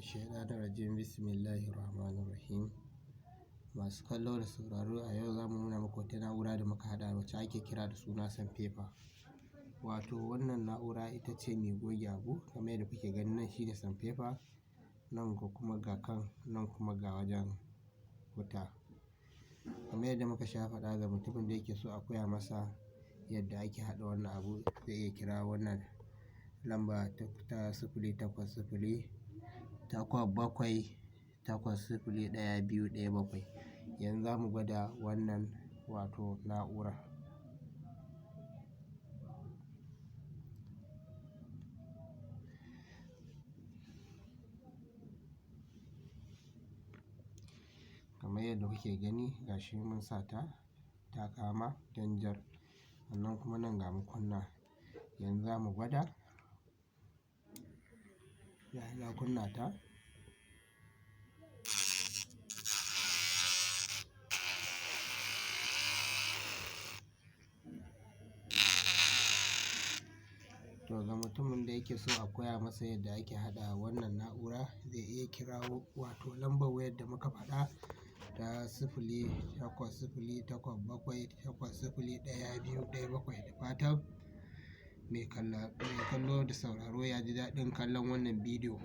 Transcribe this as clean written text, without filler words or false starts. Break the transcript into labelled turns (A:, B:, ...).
A: Minash-shaytanir-rajim. Bismillahir-Rahmanir-Rahim. Masu kallo da sauraro, a yau za mu nuna muku wata na'ura da muka haɗa wacce ake kira da suna sandpaper. Wato wannan na'ura ita ce mai goge abu, kamar yadda kuke gani nan shine sandpaper, nan kuma ga kan, nan kuma ga wajen wuta. Kamar yadda muka sha faɗa, ga mutumin da yake so a koya masa yadda ake haɗa wannan abu, zai iya kira wannan lamba ta 080 8 7 8 0 1 2 1 7. Yanzu za mu gwada wannan wato na'ura. Kamar yadda kuke gani, gashi mun sa ta ta kama danjar, sannan kuma nan ga makunna. Yanzu za mu gwada. Na kunna ta. To, ga mutumin da yake so a koya masa yadda ake haɗa wannan na'ura, zai iya kirawo wato lambar wayar da muka faɗa ta 080 8 7 8 0 1 2 1 7. Da fatan mai kallo da sauraro ya ji daɗin kallon wannan bidiyo.